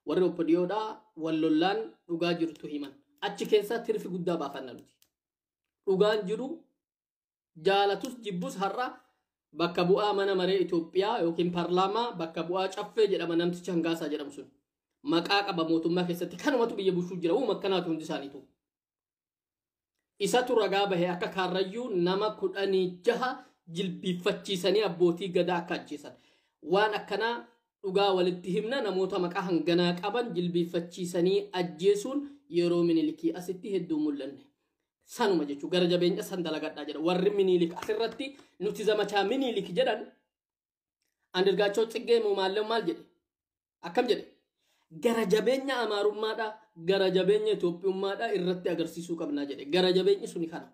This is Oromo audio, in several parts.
Warri OPDOdhaa wal lollaan dhugaa jirtu himan. Achi keessaa tirfi guddaa baafanna nuti. Dhugaan jiru jaalatus jibbus har'a bakka bu'aa mana maree Itoophiyaa yookiin paarlaamaa bakka bu'aa caffee jedhama namtichi Hangaasaa jedhamu sun. Maqaa qaba mootummaa keessatti kanumatu biyya bulchuu jira. Uuma akkanaatu hundi isaaniitu. Isatu ragaa bahe akka Kaarrayyuu nama 16 jilbiiffachiisanii abbootii gadaa akka ajjeesan. Waan akkanaa dhugaa walitti himna namoota maqaa hanganaa qaban jilbiiffachiisanii ajjeesuun yeroo Minilikii asitti hedduu mul'anne. Sanuma jechuun gara jabeenya san dalagadhaa jedha. Warri Minilik asirratti nuti zamachaa Minilik jedhan Andirgaachoo Tsiggee moo maallee maal jedhe? Akkam jedhe? Gara jabeenya Amaarummaadhaa, gara jabeenya Itoophiyummaadhaa irratti agarsiisuu qabnaa jedhe. Gara jabeenyi suni kana.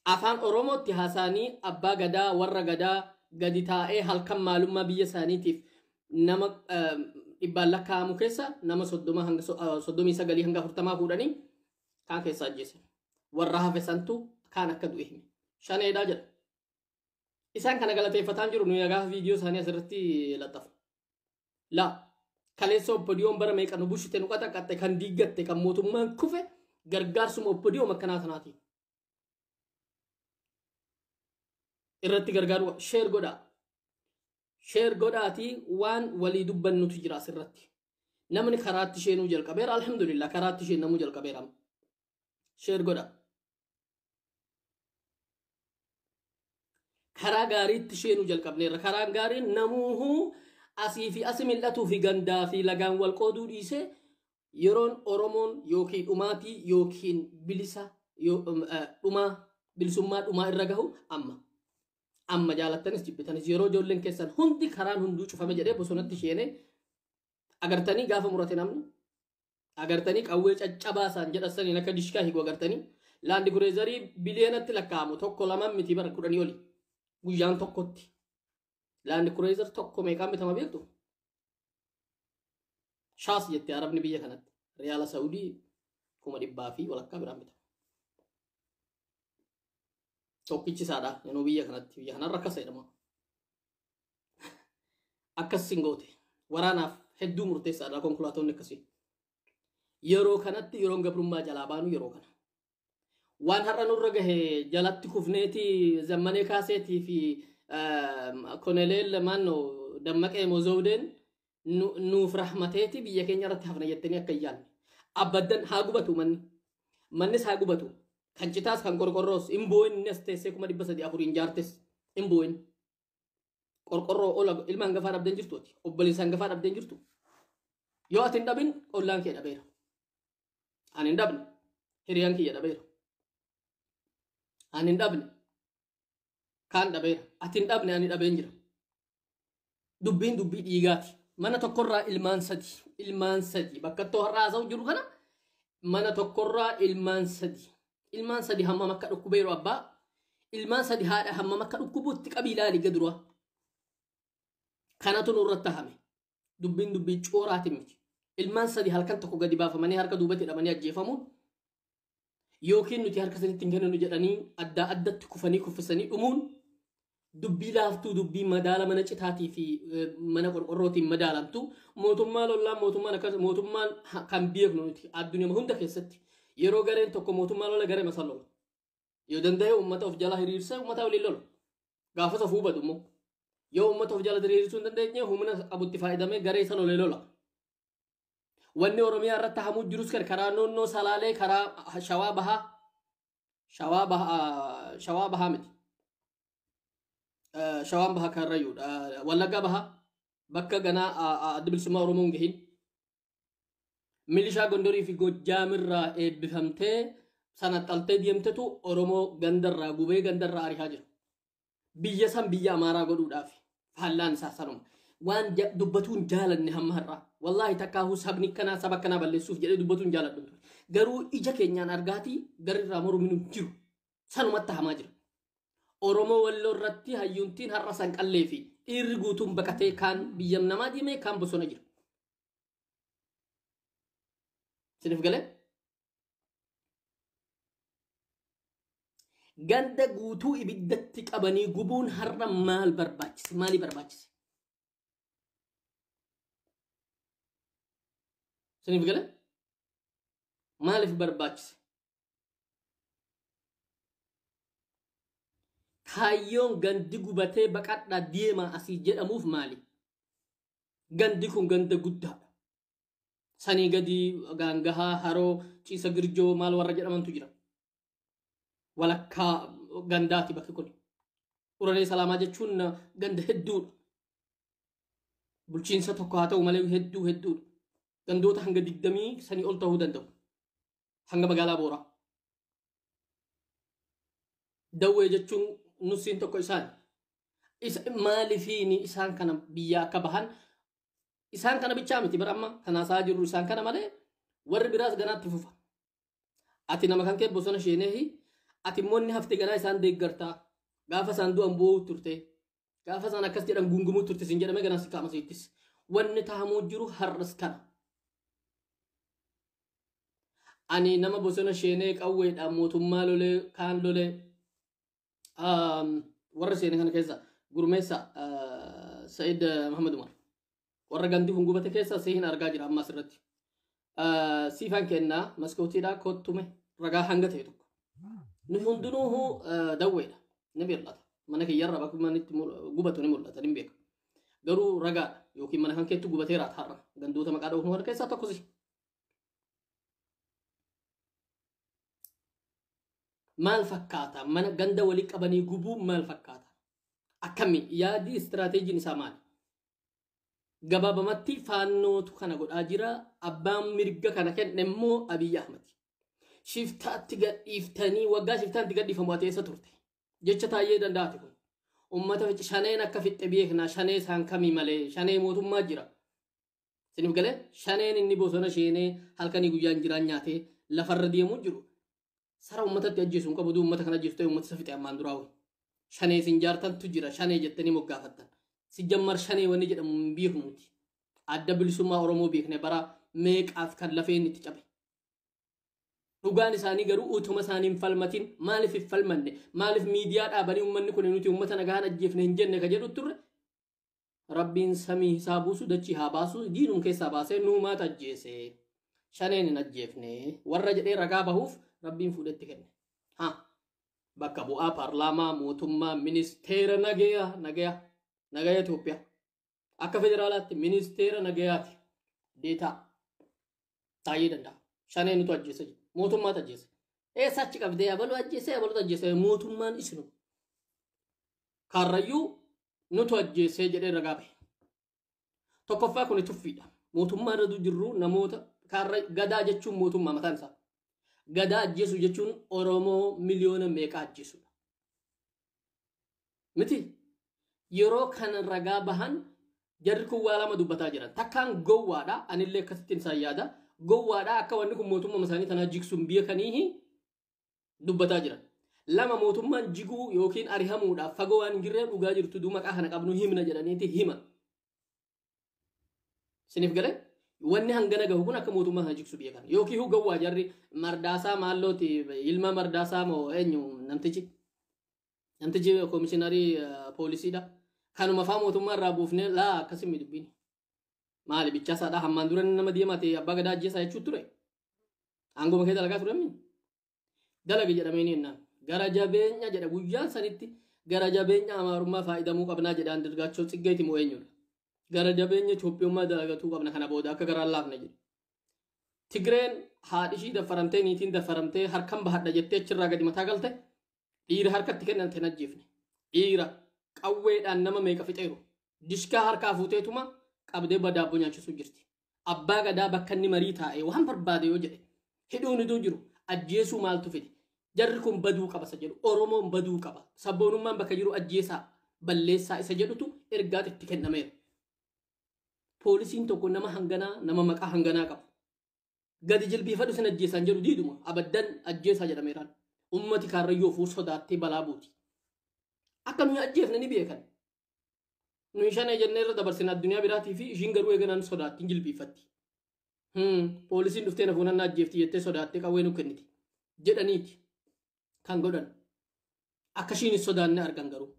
Afaan Oromootti haasaanii abbaa gadaa warra gadaa gadi taa'ee halkan maalummaa biyya isaaniitiif nama dhibbaan lakkaa'amu keessa nama 30 hanga 39 hanga 40 fuudhanii kaan keessaa ajjeesan. Warra hafe santu kaan akka du'e hime. Shaneedhaa jedha. Isaan kana galateeffataan jiru nuyi gaafa viidiyoo isaanii asirratti laxxafu. Laa kaleessa OPDOn bara meeqa nu bushite nu qaxaqatte kan diiggatte kan mootummaan kufe gargaarsuma OPDOn akkanaa tanaatiin. Irratti gargaaru sheer godhaa. Sheer godhaatii waan walii dubbannutu jira asirratti. Namni karaatti isheenuu jalqabeera. Alhamdulillah karaatti isheen namuu jalqabeera. Sheer godhaa. Karaa gaariitti isheenuu jalqabneerra. Karaan gaariin namuuhuu asii fi asi mil'atuu fi gandaa fi lagaan wal qooduu dhiisee yeroon Oromoon yookiin dhumaatii yookiin bilisa dhumaa bilisummaa dhumaa irra gahu amma. Amma jaalattanis jibbitanis yeroo ijoolleen keessan hundi karaan hunduu cufame jedhee bosonatti isheenee agartanii gaafa murate namni agartanii qawwee caccabaa isaan jedhasaniin akka dishkaa hiiku agartanii laandi kureezarii biliyeenatti lakkaa'amu 1 2 miti bara 10 oli guyyaan tokkotti laandi kureezar tokko meeqaan bitama beektu? Shaas jette Arabni biyya kanatti riyaala Saudii 100,000 fi walakkaa biraan bitama. Tokkichi isaadha yeroo biyya kanatti biyya kanarra akkas jedhama. Akkas sin goote waraanaaf hedduu murteessaadha konkolaatonni akkasii. Yeroo kanatti yeroon gabrummaa jalaa baanu yeroo kana. Waan har'a nurra gahe jalatti kufneeti Zammanee Kaaseetii fi Koneleel maannoo Dammaqee Mozoodeen nuuf rahmateeti biyya keenya irratti hafna jettanii akka hin yaadne. Abbaddan haa gubatu manni. Mannis haa gubatu. Kan citaas kan qorqorroos hin boo'in inni as teessee 304,000 jaartes hin boo'in. Qorqorroo ola ilma hangafaa dhabdeen jirtu ati. Obboleessa hangafaa dhabdeen jirtu. Yoo ati hin dhabin ollaan kee dhabeera. Ani hin dhabne hiriyaan kiyya dhabeera. Ani hin dhabne kaan dhabeera. Ati hin dhabne ani dhabeen jira. Dubbiin dubbii dhiigaati. Mana tokkorraa ilmaan sadi. Ilmaan sadi. Bakka ittoo har'a haasa'u jiru kana mana tokkorraa ilmaan sadi. Ilmaan sadi hammam akka dhukkubeeru abbaa. Ilmaan sadi haadha hammam akka dhukkubuutti qabii ilaali gadura. Kanatu nurratti hame. Dubbiin dubbii cooraati miti. Ilmaan sadi halkan tokko gadi baafamanii harka duubatti hidhamanii ajjeefamuun yookiin nuti harka sanitti hin kenninu jedhanii addaa addatti kufanii kuffisanii dhumuun dubbii laaftuu dubbii madaala mana citaatii fi mana qorqorrootiin madaalamtu mootummaa lollaan mootummaan akkas mootummaan kan beeknu nuti addunyaa hunda keessatti yeroo gareen tokko mootummaa lola garee masa lola. Yoo danda'e uummata of jala hiriirsee uummata waliin lola. Gaafa safuu badu immoo yoo uummata of jala hiriirsuu hin dandeenye humna qabutti fayyadamee garee isa lolee lola. Wanni Oromiyaa irratti hamuu jirus kan karaa noonnoo Salaalee karaa Shawaa Bahaa Shawaa Bahaa Shawaa Bahaa miti. Shawaan Bahaa Karrayyuudha. Wallaggaa Bahaa bakka ganaa adda bilisummaa Oromoo hin gahin. Milishaa Gondorii fi Gojjaamirraa eebbifamtee sana xaltee deemtetu Oromoo gandarraa gubee gandarraa arihaa jira. Biyya san biyya Amaaraa godhuudhaaf faallaan isaa sanuma. Waan dubbatuun jaalanne hamma har'aa. Wallaahi takkaahuu sabni kanaa saba kanaa balleessuuf jedhee dubbatuun jaaladhu ture. Garuu ija keenyaan argaatii garri irraa morminu hin jiru. Sanumatti hamaa jira. Oromoo Walloo irratti hayyuuntiin har'a sanqallee fi dhiirri guutuun baqatee kaan biyya namaa deemee kaan bosona jira. Siniif galee? Ganda guutuu ibiddatti qabanii gubuun har'a maal barbaachise? Maalii barbaachise? Siniif gale? Maaliif barbaachise? Kaayyoon gandi gubatee baqadhaa deemaa asii jedhamuuf maali? Gandi kun ganda guddaadha. Sanii gadi gaangahaa, haroo, ciisa girjoo maal warra jedhamantu jira. Walakkaa gandaati bakki kun. Uralee Salaamaa jechuun ganda hedduudha. Bulchiinsa tokko haa ta'u malee hedduu hedduudha. Gandoota hanga 20 sanii ol ta'uu danda'u. Hanga magaalaa Booraa. Dawwee jechuun nusiin tokko isaan. Maaliifiini isaan kana biyya akka bahan isaan kana bichaa miti bara amma kanaasaa jirru isaan kana malee warri biraas ganaatti fufa. Ati nama kan kee bosona sheeneehi ati immoo inni hafte ganaa isaan deeggartaa gaafa isaan du'an bu'uu turte gaafa isaan akkas jedhan gungumuu turte sin jedhame ganaa si qaama siittis. Wanni tahamuu jiru har'as kana. Ani nama bosona sheenee qawweedhaan mootummaa lolee kaan lolee warra seenee kana keessa gurmeessa Sa'iid Muhammad Umar warra gandi kun gubate keessa si hin argaa jira amma asirratti. Siifaan kennaa maskootiidhaa kottume ragaa hanga ta'e tokko. Nu hundinuu dawweedha ni mul'ata. Mana kiyyarra bakka manni itti gubatu ni mul'ata ni beeka. Garuu ragaadha yookiin mana kan keetti gubateera har'a gandoota maqaa dhoofu kana keessaa tokko si. Maal fakkaata? Mana ganda walii qabanii gubuu maal fakkaata? Akkami yaadi istiraateejiin isaa maali? Gabaabamatti faannootu kana godhaa jira. Abbaan mirga kana kenne immoo Abiyyi Ahmad. Shiftaatti gadhiiftanii waggaa shiftaatti gadhiifamu ati eessa turte? Jecha Taayyee danda'ate kun. Uummata shaneen akka fixxe beekna shanee isaan kamii malee shanee mootummaa jira. Siniif galee shaneen inni bosona sheenee halkanii guyyaan jiraan nyaatee lafarra deemuu jiru. Sara uummatatti ajjeesu hin qabu uummata kana ajjeesu ta'e uummata isa fixe ammaan duraa wayi. Shanee isin jaartantu jira shanee jettanii moggaafattan. Si jammar shanee wanni jedhamu hin beeknu nuti. Adda bilisummaa Oromoo beekne bara meeqaaf kan lafeen itti cabe. Dhugaan isaanii garuu utuma isaanii hin falmatin maaliif hin falmanne maaliif miidiyaa dhaabanii uummanni kun nuti uummata nagaan ajjeefne hin jenne ka jedhu turre. Rabbiin samii isaa buusu dachii haa baasu diinum keessaa baasee nuumaatu ajjeese. Shaneen hin ajjeefne warra jedhee ragaa bahuuf Rabbiin fuudhetti kenne. Ha bakka bu'aa paarlaamaa mootummaa ministeera nagayaa nagayaa nagaya Itoophiyaa akka federaalaatti ministeera nagayaati deetaa Taayyee danda'a. Shaneen nutu ajjeese jedhe mootummaatu ajjeese. Eessa achi qabdee abaluu ajjeese abaluutu ajjeese mootummaan isinu. Kaarrayyuu nutu ajjeese jedhee ragaa bahe. Tokkoffaa kun tuffiidha. Mootummaa irra jirru namoota gadaa jechuun mootummaa mataan isaa. Gadaa ajjeesu jechuun Oromoo miliyoona meeqa ajjeesudha. Miti yeroo kana ragaa bahan jarri kun waa lama dubbataa jiran. Takkaan gowwaadha anillee akkasittiin isaan yaada. Gowwaadha akka wanni kun mootummaa isaanii tanaa jigsuun beekanii dubbataa jiran. Lama mootummaan jiguu yookiin arihamuudhaaf fagoo waan hin jirree dhugaa jirtu duu maqaa kana qabnu himna jedhaniiti hima. Siniif galee? Wanni hangana gahu kun akka mootummaa sana jigsu beekan. Yookiin gowwaa jarri Mardaasaa maallooti ilma Mardaasaa moo eenyu namtichi? Namtichi koomishiinarii poolisiidha. Kanuma faa mootummaa irraa buufnee laa akkasii dubbiin. Maali bichaasaadha hammaan dura nama deemaa ta'e abbaa gadaa ajjeesaa jechuu ture. Aangoo makee dalagaa ture mini. Dalage jedhamee ni jennaan. Gara jabeenya jedha guyyaan sanitti gara jabeenya amaarummaa faayidamuu qabnaa jedhaan Dirgaachoo Tsiggeeti moo eenyudha. Gara jabeenya Itoophiyummaa dalagatuu qabna kana booda akka garaan laafne jedhe. Tigreen haadhi ishii daffaramtee niitiin daffaramtee harkan bahadha jettee achirraa gadi mataa galte dhiira harkatti kennante hin ajjeefne. Dhiira qawweedhaan nama meeqa fixeeru. Dishkaa harkaa fuuteetuma qabdee badaabboo nyaachisuu jirti. Abbaa gadaa bakka inni marii taa'ee waan barbaade yoo jedhe hidhuun iduu jiru ajjeesuu maaltu fide. Jarri kun baduu qaba isa jedhu Oromoon baduu qaba. Sabboonummaan bakka jiru ajjeesaa balleessaa isa jedhutu ergaa itti kennameera. Poolisiin tokko nama hanganaa nama maqaa hanganaa qabu. Gadi jilbiifadhu sin ajjeesaan jedhu diiduma abaddan ajjeesaa jedhameeraan. Ummati kaarrayyoo ofuu sodaattee balaa buuti. Akka nuyi ajjeefne ni beekan. Nuyi shanee jennee irra dabarsina addunyaa biraatii fi ishiin garuu eeganaan sodaatti hin jilbiifatti. Poolisiin dhuftee na fuunannaa ajjeefti jettee sodaattee qawwee nu kenniti. Jedhaniiti kan godhan. Akka ishiin hin sodaanne argan garuu.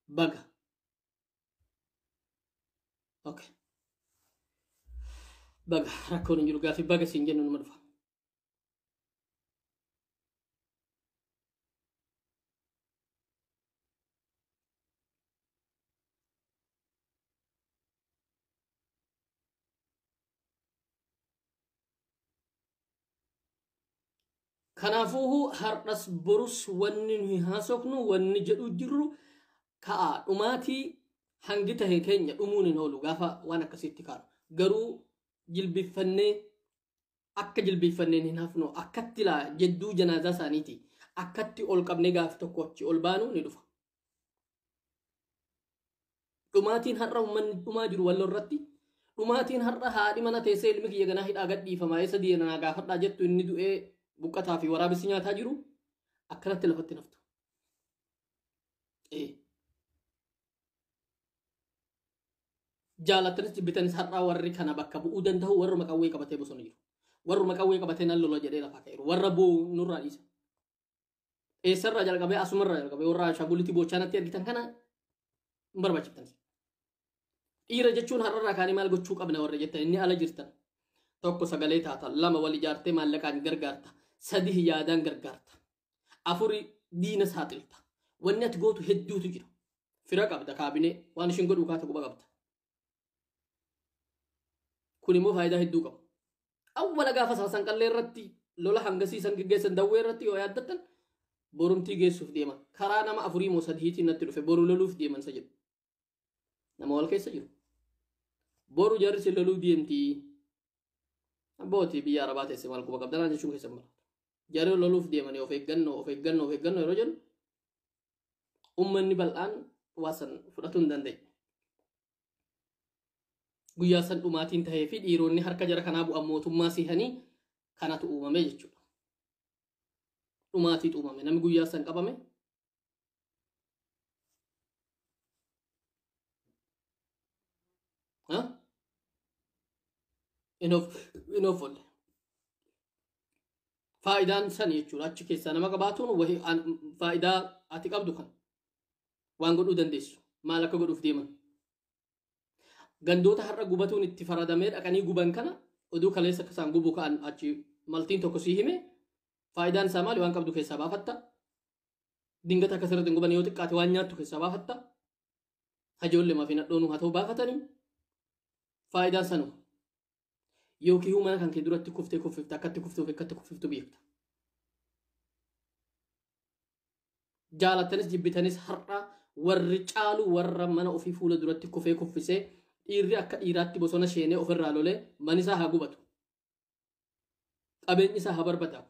Baga. Okay. Baga rakkoon hin jiru gaafii baga siin jennu numa dhufa. Kanaafuu har'as borus wanni nuyi haasofnu wanni jedhu jirru ka'a dhumaatii hangi tahe keenya dhumuun hin oolu gaafa waan akkasitti kaanu. Garuu jilbiffannee akka jilbiffanneen hin hafnu akkatti laa jedduu janaazaa isaaniiti akkatti ol qabnee gaafa tokko achi ol baanu ni dhufa. Dhumaatiin har'a uummanni dhumaa jiru walloo irratti dhumaatiin har'a haadhi mana teessee ilmi kiyya ganaa hidhaa gadhiifamaa eessa diinaa gaafadhaa jettu inni du'ee buqqataa fi waraabessi nyaataa jiru akkanatti lafatti naftu. Jaalattanis jibbitanis har'aa warri kana bakka bu'uu danda'u warruma qawwee qabatee bosona jiru. Warruma qawwee qabatee nan lola jedhee lafaa ka'eeru. Warra bu'u nurraa dhiisa. Eessarraa jalqabee asumarraa jalqabee warra ashaangulliitii bochaanatti argitan kana hin barbaachiftanis. Dhiira jechuun har'arraa kaanii maal gochuu qabna warra jettan inni ala jirtan. Tokko sagalee taata, lama wal ijaartee maallaqaan gargaarta, sadi yaadaan gargaarta, afuri diina saaxilta. Wanni ati gootu hedduutu jira. Fira qabda kaabinee waan ishiin godhuu kaate quba qabda. Kun immoo faayidaa hedduu qaba. Awwala gaafa saasanqallee irratti lola hangasii san geggeessan dawwee irratti yoo yaaddattan borumtii geessuuf deeman. Karaa nama afurii moo sadiitiin natti dhufe boru loluuf deeman isa jedhu. Nama wal keessa jiru. Boru jarri si loluu deemtii. Abbootii biyya Arabaa teesse maal quba qabdanaa jechuun keessan barata. Jarri loluuf deemanii of eeggannoo of eeggannoo of eeggannoo yeroo jennu uummanni bal'aan waa san fudhatuu hin dandeenye. Guyyaa san dhumaatiin tahee fi dhiironni harka jara kanaa bu'an mootummaa siihanii kanatu uumame jechuudha. Dhumaatiitu uumame namni guyyaa san qabame in of olle. Faayidaan san jechuudha achi keessaa nama qabaatuun faayidaa ati qabdu kan waan godhuu dandeessu maal akka godhuuf deeman. Gandoota har'a gubatuun itti faradamee dhaqanii guban kana oduu kaleessa akka isaan gubu ka'an achi maltiin tokko sii hime faayidaan isaa maali waan qabdu keessaa baafatta. Dingata akka sirriitti hin guban yoo xiqqaate waan nyaattu keessaa baafatta. Hajoollee maafi nadhoonuu haa ta'u baafatanii faayidaan sanuma. Yookiin mana kan kee duratti kuftee kuffifte akkatti kuftuuf akkatti kuffiftu beekta. Jaalattanis jibbitanis har'a warri caalu warra mana ofii fuula duratti kufee kuffisee dhiirri akka dhiiraatti bosona sheenee ofirraa lolee mani isaa haa gubatu. Qabeenyi isaa haa barbadaa'u.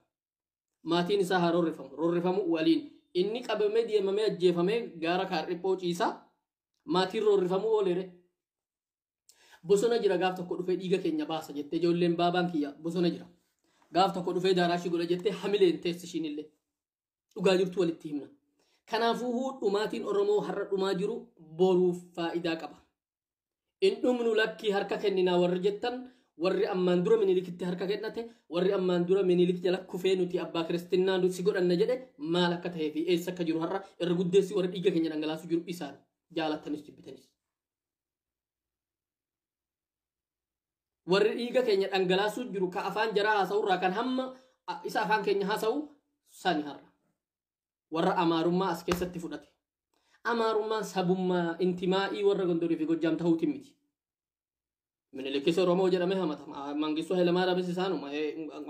Maatiin isaa haa roorrifamu. Roorrifamu waliin. Inni qabamee deemamee ajjeefamee gaara kaarriphoo ciisaa maatiin roorrifamuu ooleere. Bosona jira gaaf tokko dhufee dhiiga keenya baasa jettee ijoolleen baabaan kiyya bosona jira. Gaaf tokko dhufee daaraashii godha jettee hamileen teessi ishiin illee. Dhugaa jirtu walitti himna. Kanaafuu dhumaatiin Oromoo har'a dhumaa jiru boruuf faayidaa qaba. In dhumnu lakkii harka kenninaa warri jettan warri ammaan dura Minilikitti harka kennate warri ammaan dura Minilik jala kufee nuti abbaa kiristinnaa si godhanna jedhe maal akka ta'ee fi eessa akka jiru har'a irra guddeessi warri dhiiga keenya dhangalaasu jiru isaan jaalattanis jibbitanis. Warri dhiiga keenya dhangalaasuu jiru ka afaan jaraa haasa'urraa kan hamma isa afaan keenya haasa'u sani har'a. Warra amaarummaa as keessatti fudhate. Amaarummaan sabummaa intimaa'ii warra Gondorii fi Gojjaam ta'uutiin miti. Minilikis Oromoo jedhamee hamatama. Mangistuu Hayilamaariyaamis isaanuma.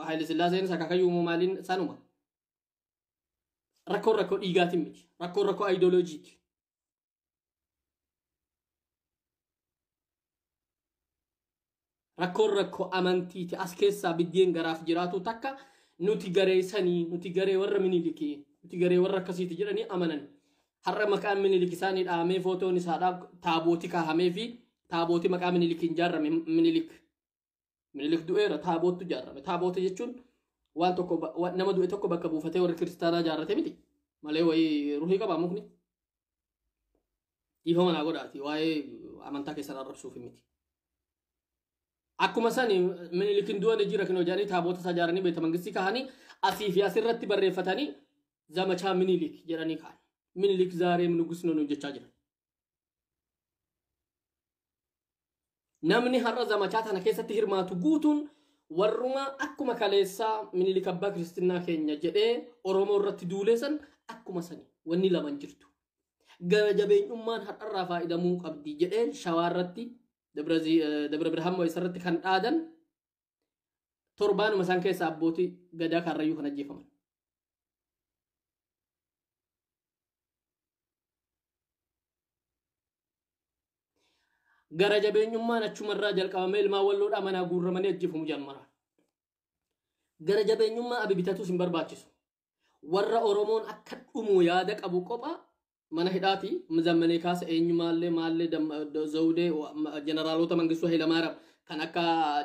Hayile Sillaaseenis akaakayyuu maaliin isaanuma. Rakkoon rakkoo dhiigaatiin miti. Rakkoon rakkoo ayidooloojiiti. Rakkoon rakkoo amantiiti. As keessaa biddeen garaaf jiraatu takka nuti garee sanii, nuti garee warra Minilikii, nuti garee warra akkasiiti jedhanii amanan. Har'a maqaan Minilik isaanii dhahamee footoon isaadhaaf taabootii kaahamee fi taabooti maqaa Minilikiin ijaarame Minilik. Minilik du'eera taaboottu ijaarame. Taaboota jechuun waan tokko nama du'e tokko bakka buufatee warri kiristaanaa ijaarrate miti. Malee wayii ruhii qaba mukni. Dhiifama naa godhaati waa'ee amantaa keessan arrabsuuf miti. Akkuma sani Minilikiin du'an jira kinoo jedhanii taaboota isaa ijaaranii beekta mangistii kaahanii asii fi asirratti barreeffatanii zamachaa Minilik jedhanii ka'an. Minilik zaaree nugus nu jechaa jiran. Namni har'a zamachaa tana keessatti hirmaatu guutuun warruma akkuma kaleessaa Minilik abbaa kiristinnaa keenya jedhee Oromoo irratti duuleessan akkuma sani wanni lama jirtu. Gara jabeenyummaan har'arraa faayidamuu qabdi jedhee Shawaa irratti Dabra Birhaan Mo'is irratti kan dhaadan torbaanuma isaan keessaa abbootii gadaa Karrayyuu kan ajjeefaman. Gara jabeenyummaan achumarraa jalqabamee ilmaan walloodhaa manaa guurramanii ajjeefamu jalmaraa. Gara jabeenyummaa abi bitatus hin barbaachisu. Warra Oromoon akka dhumu yaada qabu qopha mana hidhaati zammanee kaasa eenyumaallee maallee zawudee jeneraalota Mangistuu Hayilamaariyaam kan akka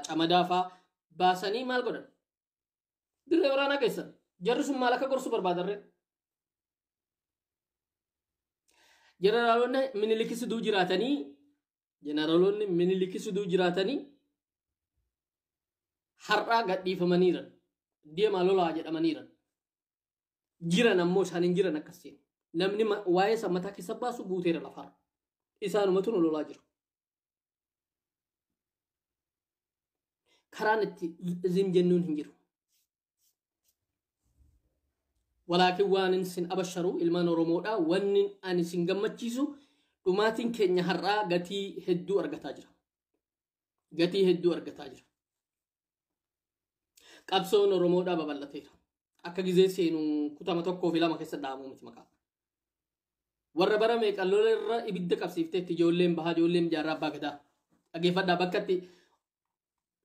Camadaa fa'aa baasanii maal godhan? Dirree waraanaa keessan jarri sun maal akka gorsu barbaadarree? Jeneraalonni Minilikis duu jiraatanii jeneraalonni Minilikis duu jiraatanii har'aa gadhiifamaniiran deemaa lolaa jedhamaniiran jiran ammoo isaan hin jiran akkasiin. Namni waa'ee isa mataa keessa baasu guuteera lafarra. Isaanumatu nu lolaa jira. Karaan itti zim jennuun hin jiru. Walaakin waan isin abasharu ilmaan Oromoodha. Wanni ani isin gammachiisu dhumaatiin keenya har'aa gatii hedduu argataa jira. Gatii hedduu argataa jira. Qabsoon Oromoodhaa babal'ateera. Akka gizee seenu kutama 1 fi 2 keessa dhahamuu miti maqaa. Warra bara meeqa lola irra ibidda qabsiifteetti ijoolleen bahaa ijoolleen jaarraa abbaa gadaa. Dhageeffadhaa bakkatti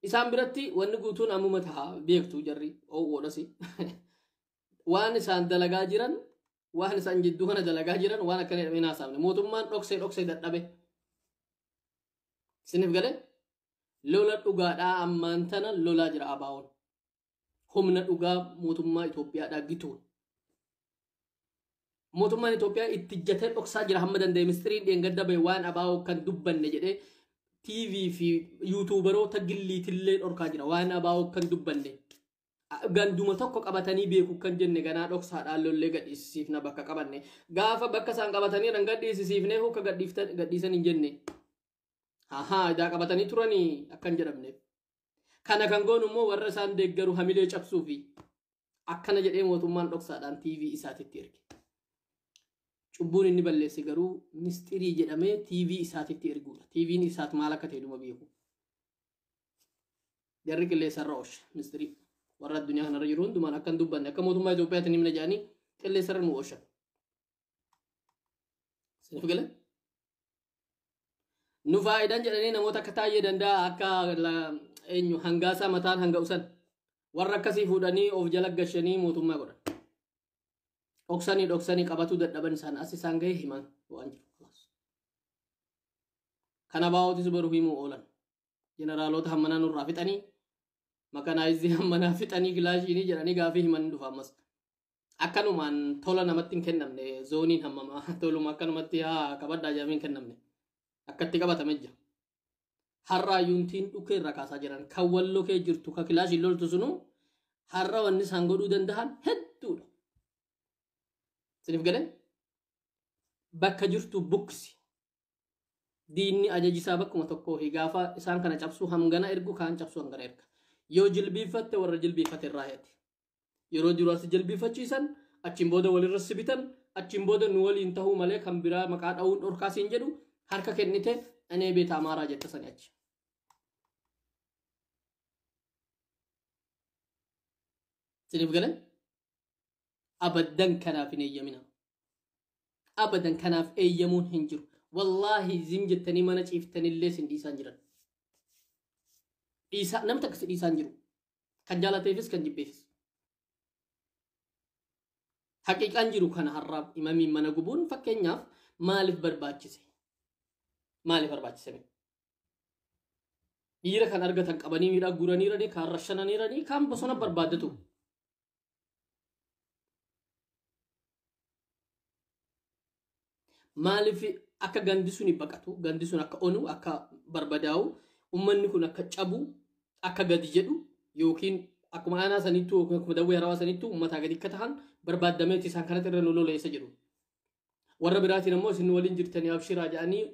isaan biratti wanni guutuun ammuma tahaa beektu jarri oowwoodhasi. Waan isaan dalagaa jiran waan isaan jidduu kana dalagaa jiran waan akkana jedhamee naasaamne mootummaan dhoksee dhoksee dadhabe. Isiniif galee lola dhugaadhaa ammaan tana lolaa jira ABO'n. Humna dhugaa mootummaa Itoophiyaadhaa gituun. Mootummaan Itoophiyaa itti ijjatee dhoksaa jira hamma danda'e mistiriin dheengadda bahe waan ABO kan dubbanne jedhee TV fi yuutuubaroota gilliitillee dhorkaa jira waan ABO kan dubbanne. Ganduma tokko qabatanii beeku kan jenne ganaa dhoksaadhaan lollee gadhiisisiifna bakka qabanne. Gaafa bakka isaan qabatanii ran gadhiisisiifnee hukka gadhiisan hin jenne. Ahaa idaa qabatanii turanii akkan jedhamneef. Kana kan goonu immoo warra isaan deeggaru hamilee cabsuu fi akkana jedhee mootummaan dhoksaadhaan TV isaatitti erge. Cubbuun inni balleesse garuu mistirii jedhamee TV isaatitti erguudha. TV'n isaat maal akka ta'e dhuma beeku. Jarri qilleensarra ooshe mistirii. Warra addunyaa kanarra jiru hundumaan akka hin dubbanne akka mootummaa Itoophiyaatiin himna jedhanii qilleensarra nu ooshan. Isiniif galee? Nu faayidaan jedhanii namoota akka Taayyee Danda'a akka eenyu hangaasaa mataan hanga usan warra akkasii fuudhanii of jala gashanii mootummaa godhan. Dhoksanii dhoksanii qabatuu dadhaban isaan as isaan gahee himan waan jiru. Kana baa'ootis baruu himuu oolan. Jeneraalota hammanaa nurraa fixanii makanaayizii hammanaa fixanii kilaashinii jedhanii gaafii himan dhufa ammas. Akkanumaan tola namatti hin kennamne zooniin hammamaa toluma akkanumatti haa qabadhaa jedhamee hin kennamne. Akkatti qabatame jira. Har'a yuuntiin dhukkee irra kaasaa jiran kan walloo kee jirtu kan kilaashiin loltu sunu har'a wanni isaan godhuu danda'an hedduudha. Isiniif galee bakka jirtu buksi. Diinni ajajisaa bakkuma tokkoo fi gaafa isaan kana cabsuu hangana ergu kaan cabsuu hangana erga. Yoo jilbiiffatte warra jilbiiffate irraa heeti. Yeroo duraas jilbiiffachiisan achiin booda walirra sibitan achiin booda nu waliin tahuu malee kan biraa maqaa dha'uun dhorkaasiin jedhu harka kennite anee beeta Amaaraa jetta sani achi. Isiniif galee abaddan kanaaf hin eeyyamina. Abadan kanaaf eeyyamuun hin jiru. Wallaahi zim jettanii mana ciiftanillee sin dhiisaan jiran. Dhiisaa namni takka si dhiisaan jiru. Kan jaalateefis kan jibbeefis. Haqiiqaan jiru kana har'aaf imamiin mana gubuun fakkeenyaaf maaliif barbaachise? Maaliif barbaachise? Dhiira kan argatan qabanii miidhaa guuraniiranii kaan rashananiiranii kaan bosona barbaaddatu. Maaliif akka gandi sun baqatu, gandi sun akka onu, akka barbadaa'u, ummanni kun akka cabu, akka gadi jedhu yookiin akkuma aanaa sanittuu yookiin akkuma dawwee harawaa sanittuu uummataa gadi akka tahan barbaadameeti isaan kanatti irra nu loleessa jedhu. Warra biraatiin ammoo isin waliin jirtanii abshiraa jedhanii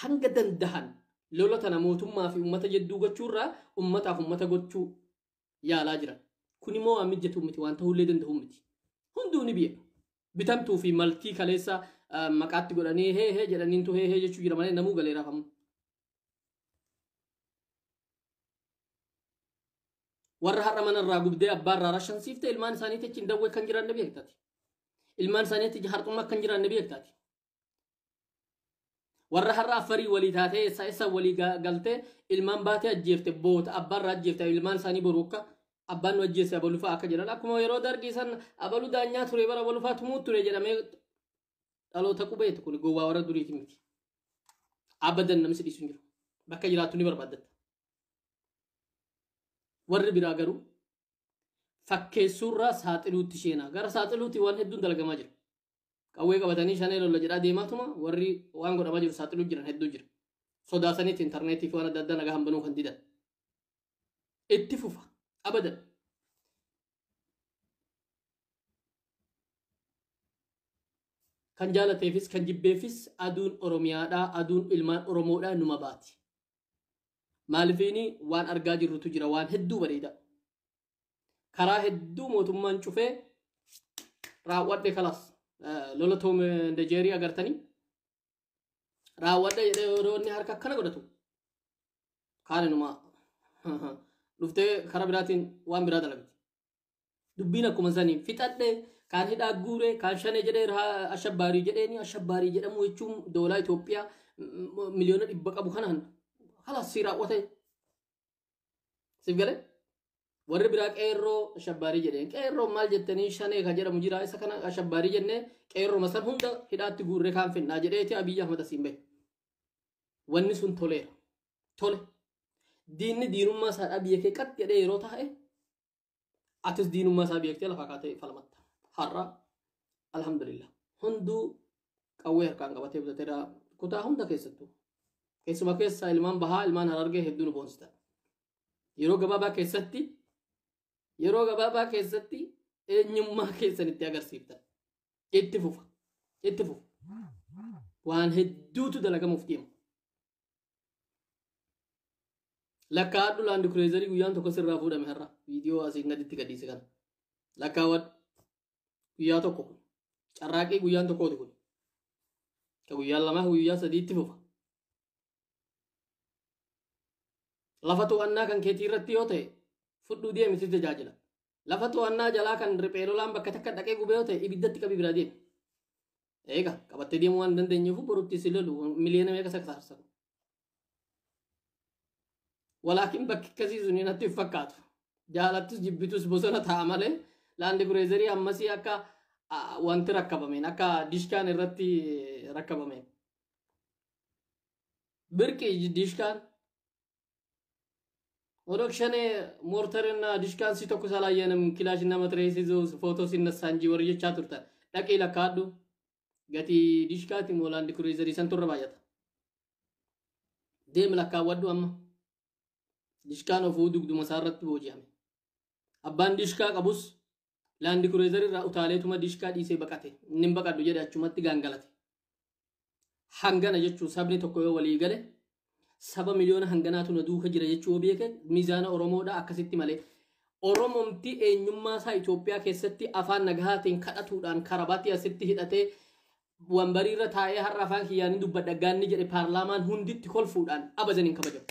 hanga dandahan Lola tana mootummaa fi uummata jidduu gochuurraa uummataaf uummata gochuu yaalaa jiran. Kun immoo waan mijatu miti, waan ta'ullee danda'u miti. Hunduu ni beeka. Bitamtuu fi maltii kaleessa maqaatti godhanii hee hee jedhaniintu hee hee jechuu jira malee namuu galeeraaf amma. Warra har'a manarraa gubdee abbaarraa rashansiifte ilmaan isaaniitti achi hin dawwee kan jiran ni beektaati. Ilmaan isaaniitti harxummaa kan jiran ni beektaati. Warra har'a affarii walii taatee eessa eessa walii galtee ilmaan baatee ajjeefte boota abbaarraa ajjeefte ilmaan isaanii boru akka abbaan nu ajjeesse abaluu fa'aa akka jedhan akkuma yeroo dargii san abaluu daanyaa ture bara abaluu fa'aa tumuu ture jedhamee dhaloota qubeetu kun gowwaa warra duriiti miti. Abadan namni si dhiisu hin jiru. Bakka jiraattu ni barbaaddatta. Warri biraa garuu fakkeessuurraa saaxiluutti isheenaa gara saaxiluutti waan hedduun dalagamaa jira. Qawwee qabatanii shanee lola jedhaa deemaatuma warri waan godhamaa jiru saaxiluu jiran hedduu jira. Sodaasaniitti intarneetii fi waan adda addaa nagaa hambanuu kan didan. Itti fufa abadan. Kan jaalateefis kan jibbeefis aduun Oromiyaadhaa aduun ilmaan Oromoodhaa numa baati. Maalifiini waan argaa jirrutu jira waan hedduu bareeda. Karaa hedduu mootummaan cufee raawwadhe kalas lola Toom Dejeerii agartanii raawwadhe jedhee yeroo inni harka akkana godhatu kaaninuma dhuftee karaa biraatiin waan biraa dalagdi. Dubbiin akkuma sanii fixadhe kaan hidhaa guure kaan shanee jedhee ashabbaarii jedheeni ashabbaarii jedhamu jechuun doolaa Itoophiyaa 100 million qabu kanaan halas si raawwate. Siif galee? Warri biraa qeerroo ashabbaarii jedheen qeerroo maal jettanii shanee kan jedhamu jira isa kana ashabbaarii jennee qeerroo masan hunda hidhaatti guurree kaan finnaa jedheeti Abiyyi Ahmad asiin bahe. Wanni sun toleera. Tole. Diinni diinummaa isaa biyya kee qat jedhee yeroo taa'e atis diinummaa isaa beektee lafaa kaatee falmatta. Har'a alhamdulillah hunduu qawwee harkaan qabatee bitateera kutaa hunda keessattuu. Keessuma keessaa ilmaan bahaa ilmaan harargee hedduu nu boonsitan. Yeroo gabaabaa keessatti eenyummaa keessan itti agarsiiftan. Itti fufa. Itti fufa. Waan hedduutu dalagamuuf deema. Lakkaa'adhu Land Cruiserii guyyaan tokko sirraa fuudhame har'a viidiyoo asiin gaditti gadhiise kana. Lakkaawwadhu guyyaa tokko kun carraaqii guyyaan tokkooti kun. Ka guyyaan lamaa guyyaa sadiitti fufa. Lafa to'annaa kan keetii irratti yoo ta'e fudhuu deemi si tajaajila. Lafa to'annaa jalaa kan riphee lolaan bakka takka dhaqee gubee yoo ta'e ibiddatti qabii biraa deemi. Eega qabattee deemuu waan dandeenyeef borutti si lolu miliyoona meeqa saksaarsan. Walaakin bakki akkasii sun natti hin fakkaatu. Jaalattus jibbitus bosona ta'a malee Land Cruiserii ammasii akka wanti rakkabameen akka dishkaan irratti rakkabameen. Birqi dishkaan ኦነግ ሸኔ ሞርተርና ዲሽካን ሲተኩስ አላየንም፣ ክላሽና መትረየስ ይዞ ፎቶ ሲነሳ እንጂ warri jechaa turtan dhaqii lakkaadhu gatii dishkaati moo Land Cruiserii san turre baay'ata. Deemi lakkaawwadhu amma. Dishkaan ofuu dugduma isaa irratti booji'ame. Abbaan dishkaa qabus Land Cruiserii irraa utaaleetuma dishkaa dhiisee baqate. Inni hin baqadhu jedhe achumatti gaangalate. Hangana jechuun sabni tokko yoo walii gale saba miliyoona hanganaatu na duuka jira jechuu yoo beeke miizaana Oromoodha akkasitti malee. Oromomti eenyummaa isaa Itoophiyaa keessatti afaan nagahaatiin kadhatuudhaan karabaatti asitti hidhatee wambariirra taa'ee har'a afaan kiyyaanii dubbadha gaanni jedhe paarlaamaan hunditti kolfuudhaan abadan hin kabajamu.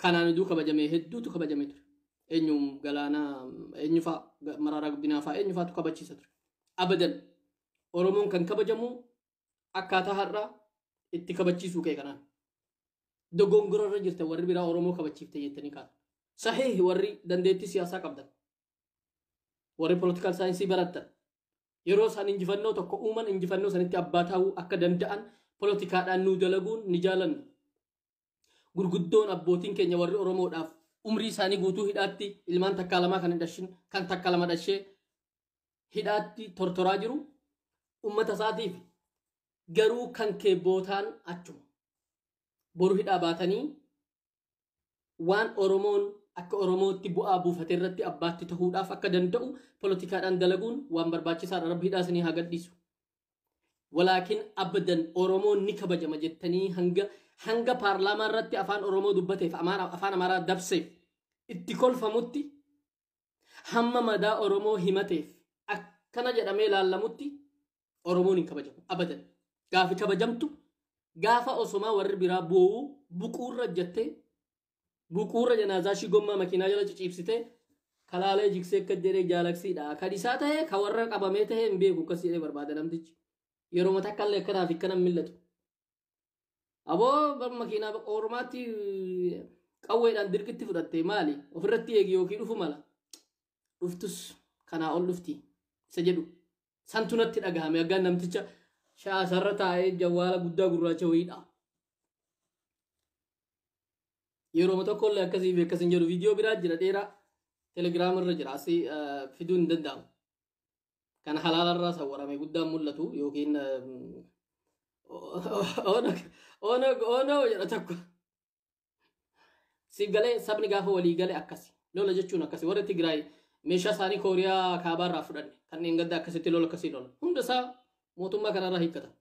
Kanaan iduu kabajamee hedduutu kabajamee ture. Eenyuun galaanaa eenyufaa Mararaa Guddinaa fa'aa eenyufaatu kabachiisa ture. Abadan Oromoon kan kabajamu akkaataa har'aa itti kabachiisuu kee kanaan. Dogongora irra jirta warri biraa Oromoo kabachiifte jettanii kaata. Sahih warri dandeettii siyaasaa qabdan. Warri political science barattan. Yeroo isaan injifannoo tokko uuman injifannoo sanitti abbaa ta'uu akka danda'an poolitikaadhaan nuu dalaguun ni jaalanna. Gurguddoon abbootiin keenya warri Oromoodhaaf umrii isaanii guutuu hidhaatti ilmaan takkaa lamaa kan hin dhashin kan takka lama dhashee hidhaatti tortoraa jiru ummata isaatiif garuu kan kee bootaan achuma. Boru hidhaa baatanii waan Oromoon akka Oromootti bu'aa buufate irratti abbaatti ta'uudhaaf akka danda'u poolitikaadhaan dalaguun waan barbaachisaadha. Rabbi hidhaa isinii haa gadhiisu. Walaakin abadan Oromoon ni kabajama jettanii hanga Hanga paarlaamaa irratti afaan Oromoo dubbateef afaan Amaaraa dabseef itti kolfamutti, hamma madaa Oromoo himateef akkana jedhamee laallamutti Oromoon hin kabajamu abadan. Gaafi kabajamtu gaafa osomaa warri biraa boo'uu buquurra jettee buquurra janaazaa ishii gommaa makiinaa jala ciciibsitee kalaalee jigsee akka jedhee jaalaksiidha. Kan isaa ta'e kan warra qabamee ta'e hin beeku akkas jedhee barbaada namtichi. Yeroo mataa akkallee akkanaa fi akkana mil'atu. Aboo makiinaa ormaatti qawweedhaan dirqitti fudhatte maali? Ofirratti eegi yookiin dhufu mala. Dhuftus kanaa ol dhufti isa jedhu. Santu natti dhagahame aggaan namticha shaasarra taa'ee jawwaala guddaa gurraacha wayiidha. Yeroo tokkollee akkasii fi akkas hin jedhu viidiyoo biraa jira dheeraa telegiraam irra jira asii fiduu hin danda'amu. Kan halaalarraa sawwarame guddaan mul'atu yookiin ono jedha tokko. Siif galee sabni gaafa walii galee akkasi. Lola jechuun akkasi. Warri Tigraay meeshaa isaanii Kooriyaa kaabaarraa fudhanne kanneen gadda akkasitti lola akkasii lola. Hunda isaa mootummaa kanarraa hiikkatan.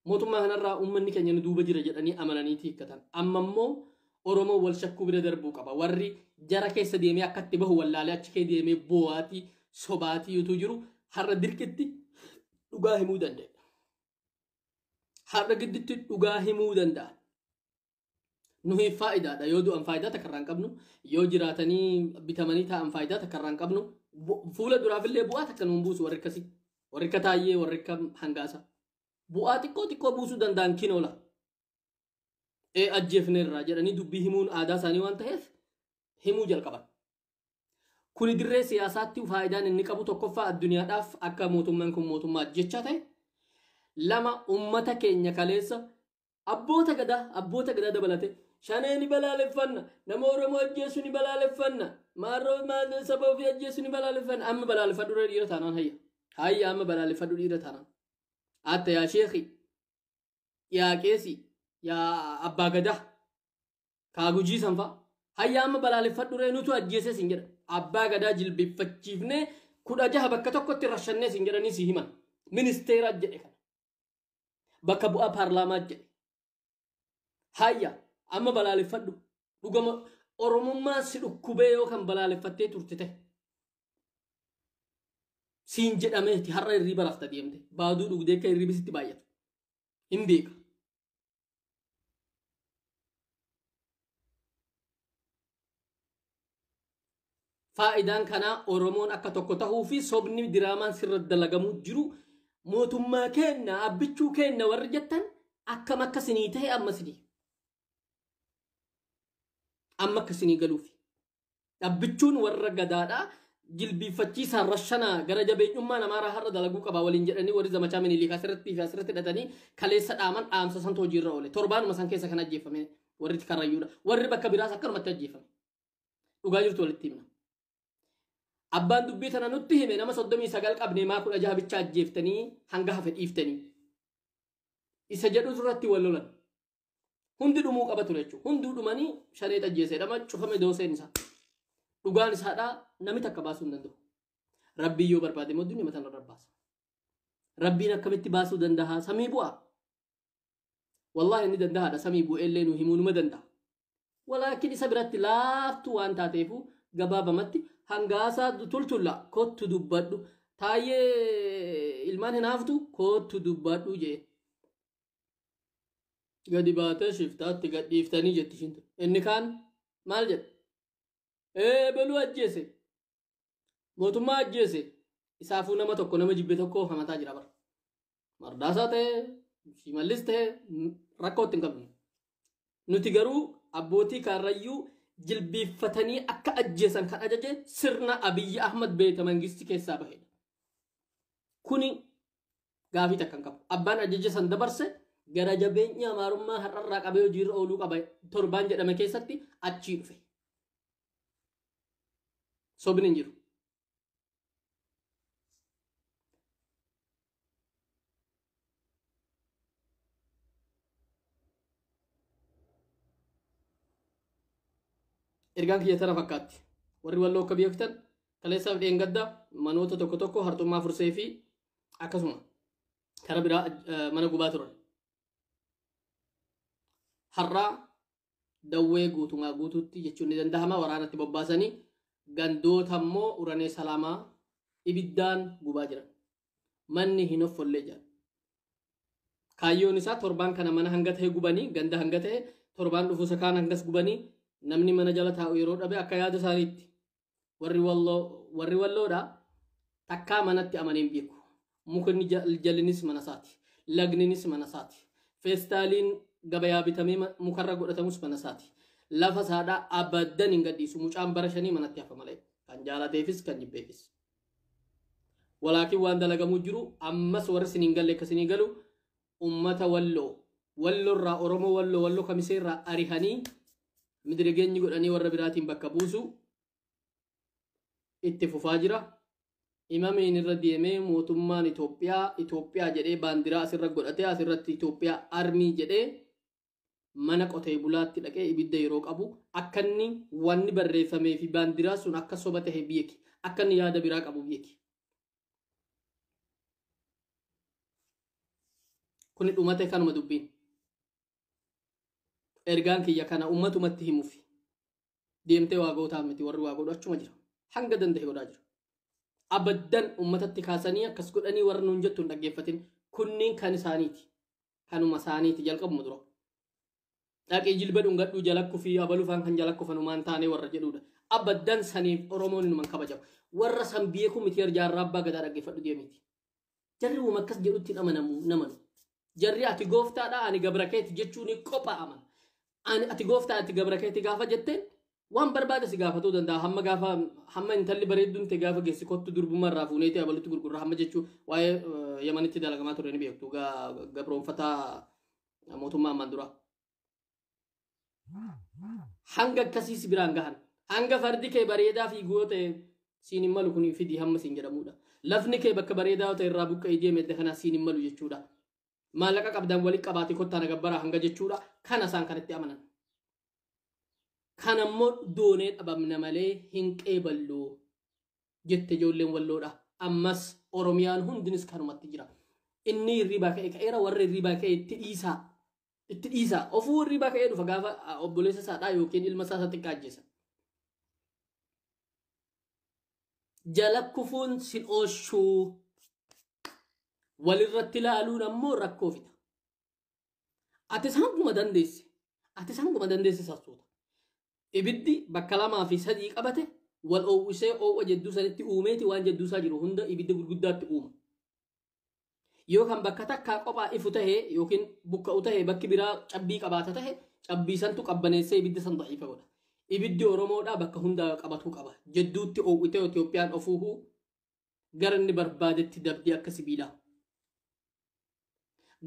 Mootummaa kanarraa uummanni keenya nu duuba jira jedhanii amananiiti hiikkatan. Amma immoo Oromoo wal shakkuu bira darbuu qaba. Warri jara keessa deemee akkatti bahu wallaalee achi kee deemee boo'aatii sobaatii utuu jiru har'a dirqitti dhugaa himuu danda'a. Har'a gidduutti dhugaa himuu danda'a. Nuyi faayidaadha. Yoo du'an faayidaa takka irraa hin qabnu, yoo jiraatanii bitamanii taa'an faayidaa takka irraa hin qabnu, fuula duraafillee bu'aa takka nuun buusu warri akkasii. Warri akka Taayyee, warri akka Hangaasa. Bu'aa xiqqoo xiqqoo buusuu danda'an kinoola. Ajjeefneerra jedhanii dubbii himuun aadaa isaanii waan ta'eef himuu jalqaban. Kuni dirree siyaasaatti faayidaan inni qabu tokkoffaa addunyaadhaaf akka mootummaan kun mootummaa ajjechaa ta'e, lama uummata keenya kaleessa abboota gadaa dabalate shanee ni balaaleffanna, nama Oromoo ajjeesu ni balaaleffanna, maarroo maal saba ofii ajjeesu ni balaaleffanna, amma balaaleffadhu dhiira taanaan hayya. Hayya amma balaaleffadhu dhiira taanaan. Atta yaa sheekhi, yaa qeesi, yaa abbaa gadaa, kaa gujii sanfaa. Hayya amma balaaleffadhu ree nutu ajjeese sin jedha. Abbaa gadaa jilbeeffachiifnee 16 bakka tokkotti rashannee sin jedhanii si himan. Ministeera jedhe kana. Bakka bu'aa paarlaamaa jedhe. Hayya amma balaaleffadhu. Dhugama Oromummaa si dhukkubee yoo kan balaaleffattee turte ta'e. Siin jedhameeti har'a hirriiba rafta deemte. Baaduu dhugdee akka hirriibi sitti baay'atu. Hin beeka. Faayidaan kanaa Oromoon akka tokko tahuu fi sobni diraamaan sirra dalagamuu jiru mootummaa kenna abbichuu kenna warri jettan akkam akka sinii ta'e amma sinii. Amma akka sinii galuufi. Abbichuun warra gadaadhaa jilbiiffachiisaan rashanaa gara jabeenyummaa namaarraa har'a dalaguu qaba waliin jedhanii warri zamachaa Miniliik asirratti fi asirratti hidhatanii kaleessa dhaaman dhaamsa santu hojiirra oole. Torbaanuma san keessa kan ajjeefame warri Karrayyuudha. Warri bakka biraas akkanumatti ajjeefame. Dhugaa jirtu walitti himna. Abbaan dubbii tana nutti hime nama 39 qabnee maa 16 bicha ajjeeftanii hanga hafe dhiiftanii. Isa jedhu irratti wal lolan. Hundi dhumuu qaba ture jechuudha. Hunduu dhumanii shanee ajjeesee dhama cufame dooseen isaa. Dhugaan isaadhaa namni takka baasuu hin danda'u. Rabbiin yoo barbaade immoo dunyuma tana irra baasa. Rabbiin akkamitti baasuu danda'a? Samii bu'a. Wallaahi inni danda'aadha. Samii bu'ee illee nu himuu numa danda'a. Walaakin isa biratti laaftuu waan taateefu gabaabamatti hangaasaa tultulla kottu dubbadhu. Taayyee ilmaan hinaaftu kottu dubbadhu jee. Gadi baatee shiftaatti gadhiiftanii jetti ishiin. Inni kaan maal jedhe? Beluu ajjeese. Mootummaa ajjeese. Isaafuu nama tokko nama jibbe tokko hamataa jira bara. Mardaasaa ta'e, Shimallis ta'e rakkoo itti hin qabnu. Nuti garuu abbootii Karrayyuu jilbiiffatanii akka ajjeesan kan ajaje sirna Abiyyi Ahmad beeta mangisti keessaa bahedha. Kuni gaafii takka hin qabu. Abbaan ajaja san dabarse gara jabeenya amaarummaa har'arraa qabee hojiirra ooluu qaba torbaan jedhame keessatti achii dhufe. Sobni hin jiru. Ergaan kiyya tana fakkaatti. Warri walloo akka beektan kaleessaaf dheengadda manoota tokko tokko harxummaa fursee fi akkasuma karaa biraa mana gubaa turan. Har'aa dawwee guutumaa guutuutti jechuun ni danda'ama waraanatti bobbaasanii gandoota immoo uranee salaamaa ibiddaan gubaa jiran. Manni hin offollee jira. Kaayyoon isaa torbaan kana mana hanga ta'e gubanii ganda hanga ta'e torbaan dhufu isa kaan hangas gubanii namni mana jala taa'u yeroo dhabe akka yaada isaaniitti warri walloodha takkaa manatti amaneen beeku. Mukni jallinis mana isaati. Lagninis mana isaati. Feestaaliin gabayaa bitamee mukarra godhatamus mana isaati. Lafa isaadhaa abaddan hin gadhiisu. Mucaan bara 5 manatti hafa malee. Kan jaalateefis kan jibbeefis. Walaakin waan dalagamuu jiru ammas warri isiniin galle akka isinii galu ummata walloo wallorraa Oromoo walloo walloo kamiseerraa arihanii midirgeenyi godhanii warra biraatiin bakka buusu itti fufaa jira. Imamiin irra deemee mootummaan Itoophiyaa jedhee baandiraa asirra godhatee asirratti Itoophiyaa armii jedhee mana qotee bulaatti dhaqee ibidda yeroo qabu akka inni wanni barreeffamee fi baandiraa sun akka soba ta'e beeki akka inni yaada biraa qabu beeki. Kuni dhumate kanuma dubbiin. Ergaan kiyya kana ummatumatti himuufi. Deemtee waa gootaa miti warri waa godhu achuma jira. Hanga danda'e godhaa jira. Abaddan ummatatti kaasanii akkas godhanii warra nuun jettu hin dhaggeeffatin. Kunniin kan isaaniiti. Kanuma isaaniiti jalqabuma dura. Dhaqee jilba dhungadhuu jalakku fi abalufaan kan jalakkufanumaan taanee warra jedhudha. Abaddan saniif Oromoon numan kabajamu. Warra san beeku miti jaarraa abbaa gadaa dhaggeeffadhu deemiti. Jarri uuma akkas jedhutti hin amanamu namanu. Jarri ati gooftaadha ani gabra keeti jechuun qophaa amana. Ani ati gooftaa ati gabra keeti gaafa jetteen waan barbaade si gaafatuu danda'a. Hamma gaafa hamma intalli bareedduun ta'e gaafa geessi kottu durbummaa irraa fuuneeti abalutti gurgurra hamma jechuu waa'ee Yamanitti dalagamaa ture ni beektu gabroonfataa mootummaa ammaan dura. Hanga akkasii si biraan gahan. Hanga fardi kee bareedaa fiiguu yoo ta'e siin hin malu kun fidii hamma siin jedhamudha. Lafni kee bakka bareedaa yoo ta'e irraa buqqa'ee deeme edda kanaa siin hin malu jechuudha. Maallaqa qabdan walitti qabaatee kottaa na gabbaraa hanga jechuudha. Kana isaan kanatti amanan. Kan ammoo doonee dhabamna malee hin qeeballu jette ijoolleen walloodha. Ammas Oromiyaan hundinis kanumatti jira. Inni hirribaa ka'e ka'eera warra hirribaa ka'e itti dhiisaa. Itti dhiisaa. Ofuu hirribaa ka'ee dhufa gaafa obboleessa isaadhaa yookiin ilma isaa isa xiqqaa ajjeesa. Jala kufuun sin oolchuu. Walirratti ilaaluun ammoo rakkoo fida. Atis hanguma dandeesse. Atis hanguma dandeesse sassoota. Ibiddi bakka 2 fi 3 qabate wal oowwisee oowwa jedduu sanitti uumeeti waan jedduu isaa jiru hunda ibidda gurguddaatti uuma. Yoo kan bakka takkaa qophaa ifu tahe yookiin bukka'u tahe bakki biraa cabbii qabaata tahe cabbii santu qabbaneessee ibidda san da'iifa godha. Ibiddi Oromoodhaa bakka hundaa qabatuu qaba. Jedduutti oowwitee Itoophiyaan ofuuhuu gara inni barbaadetti dabdii akka sibiilaa.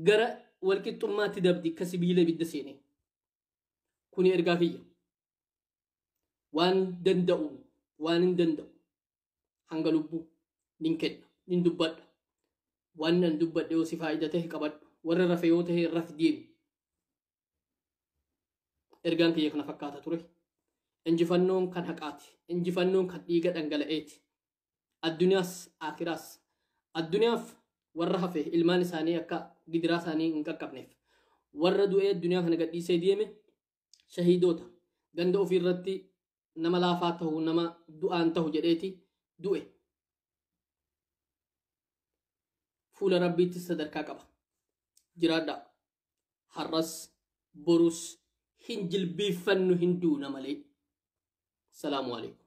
Gara walqixxummaatti dabdi akka sibiila ibidda seenee. Kuni ergaa kiyya. Waan danda'u waan hin danda'u hanga lubbuu nin kenna nin dubbadha. Waan nan dubbadhe yoo si faayida ta'e qabadhu. Warra rafe yoo ta'e rafi deemi. Ergaan kiyya kana fakkaata ture. Injifannoon kan haqaati. Injifannoon kan dhiiga dhangala'eeti. Addunyaas akiraas. Addunyaaf warra hafe ilmaan isaanii akka gidiraa isaanii hin qaqqabneef. Warra du'ee addunyaa kana gadhiisee deeme shahiidoota ganda ofiirratti nama laafaa ta'u nama du'aan ta'u jedheeti du'e. Fuula Rabbiitti sadarkaa qaba. Jiraadhaa. Har'as borus hin jilbiiffannu hin duuna malee. Salaamu alaikum.